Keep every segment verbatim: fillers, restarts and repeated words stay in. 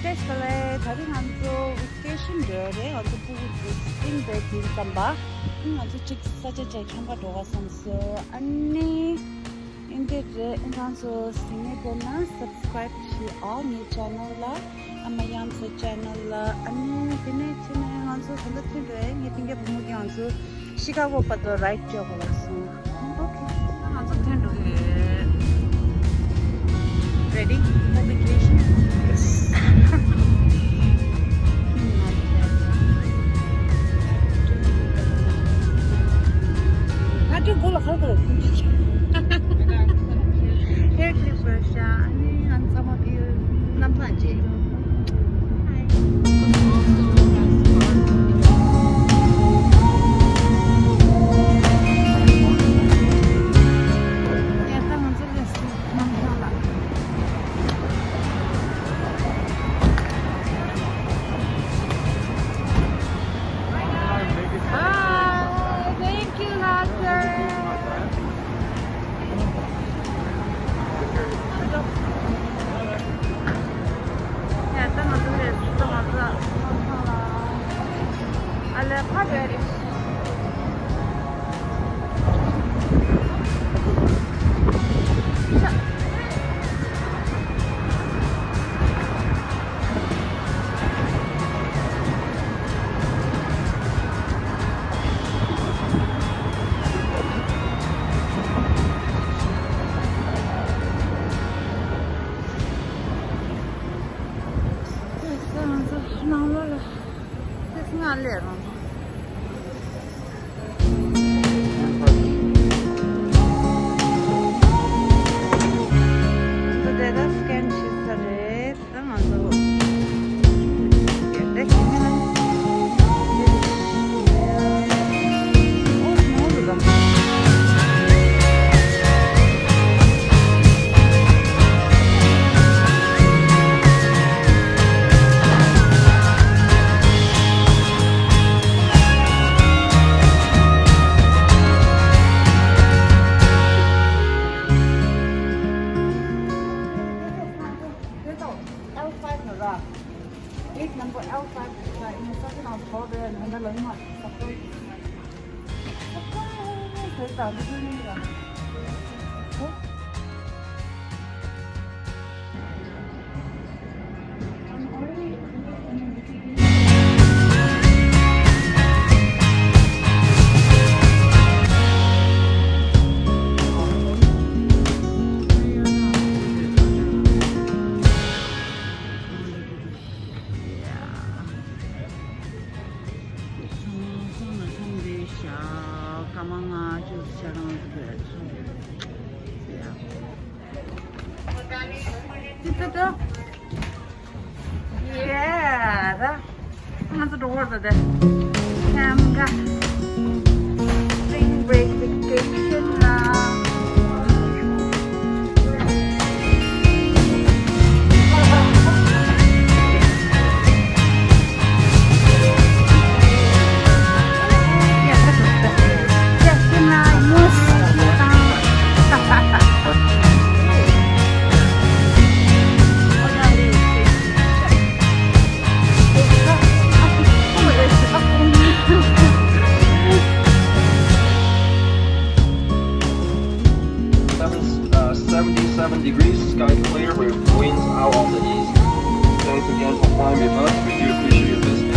བཀྲ་ཤིས་བདེ་ལེགས། ད་རིང་ང་ཚོ་ཝི་ཀེ་ཤན་འགྲོ་ཡ་རེད། ང་ཚོ་ཕྲུ་གུ་ཚོ་སི་པི་རིང་བྷེག་ཡིན་བསམ་པ། ཨ་ནི་ང་ཚོ་གཅིག་ས་ཆ་གཅིག་ཁྱམས་པ་འགྲོ་ག་བསམ་སོང་། ཨ་ནི་ཨིན་དེ་རེད། ཨིན་རང་ཚོ་གཟིགས་མཁན་དེ་ན་སབ་སི་ཀ་རེབ་བྱེད་ཨ། ངའི་ཆེ་ནལ་ལ། ཨ་མ་ཡང་ཚོ་ཆེ་ནལ་ལ། ཨ་ནི་དེ་ནས་ཕྱིན་ནས་ང་ཚོ་ག་འདྲ་ཐོན་འགྲོ་ཡ། ངའི་སྤུན་ཀྱག་བུ་མོ་གིས་ང་ཚོ་ཤི་ཀ་གོ་བར་དུ་རའིཌ་སྤྲད་དགོས་ལབ་སོང་། ཨོ་ཁེ། ང་ཚོ་ཐོན་འགྲོ་གི་རེད། Ready for vacation? Yes. ང་ཚོ་གོ་ལ་ཁ་ཁ། ཧེར་ཀླིབ་པར་ཤ། ཨ་ནི་ང་ཚང་མ་ཕི་གནམ་ཐང་རྗེས། Hi, thank you, Doctor. ཡ་ད་ང་ཚོ་རེད། ད་ང་ཚོ་ཨ་ལེ་ཕ་རེད། ང་ཚོ་ནང་ལོགས་ལ་ཏོག་ཙམ་སླེབས་རོགས། ང་ཚོ་ཌེ་ཊ་སི་ཀེན་བྱེད་ས་རེད། ད་ང་ཚོ་ཡར་ལས་ཀྱི་མི་ལ་ཨོ་ནོ་ལ། L five ནོ་ར། Gate number L five ནོ་ར། ཨིན་ས་ཅི་ནང་ཐོག་རེད། ནང་ལ་ཡིན་མ་སོག་པོ། སོག་པོ་ཟེར་ད་འདི་ཚོ་ཡིན་ར། ཧོ། Yeah, ང་ཚོ་འགྲོ་བར་ད་དེ། Camp ག་Spring Break Vacation ལ། Seven, uh, seventy-seven degrees, sky clear with winds out of the east. Thanks again for flying with us. We do appreciate your business.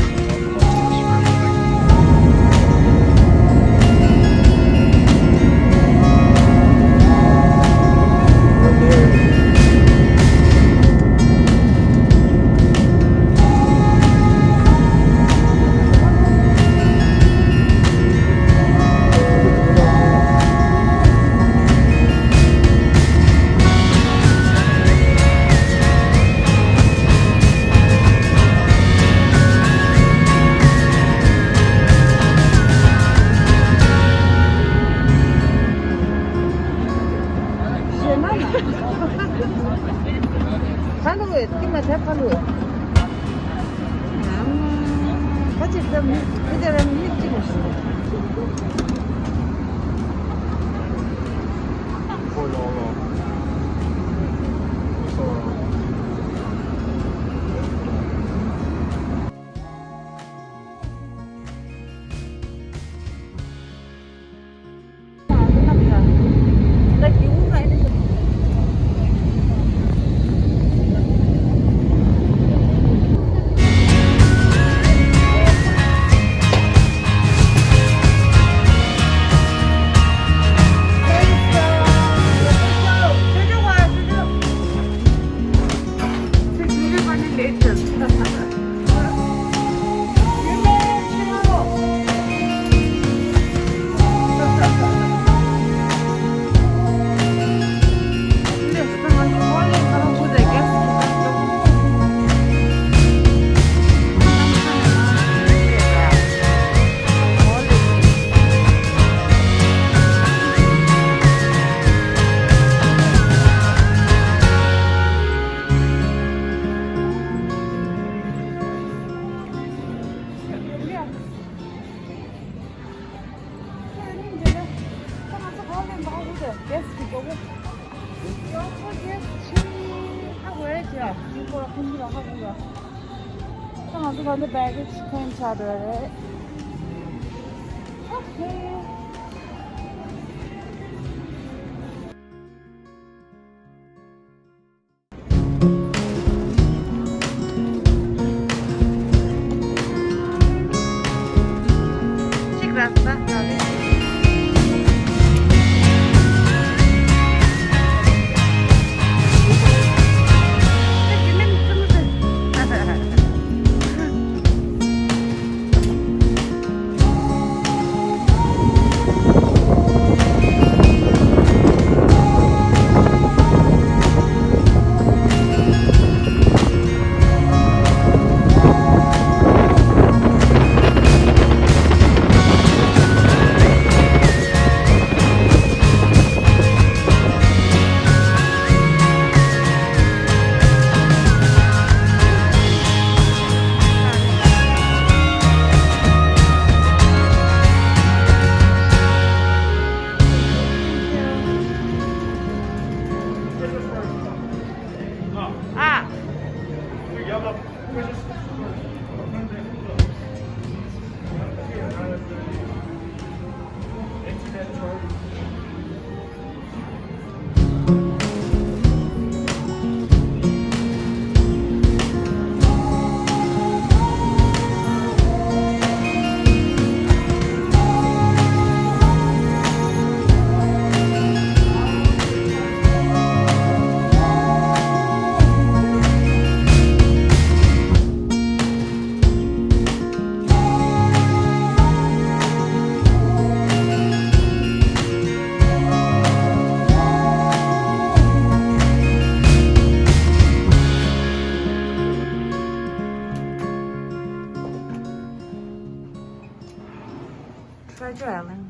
ཕ་ལུ་ཨེ། ཏི་མ་ཐེ་ཕ་ལུ་ཨེ། ཁ་ཅིག་ད་མི་ཁ་ཅིག་ར་མི་གཅིག་ཞིག་ཁོ་ཡོང་ལོ། ཁོ་སོང་ལོ། ད་ང་ཚོ་ད་ལྟ་baggage claim བྱ་འགྲོ་ཡ་རེད། Okay. Treasure Island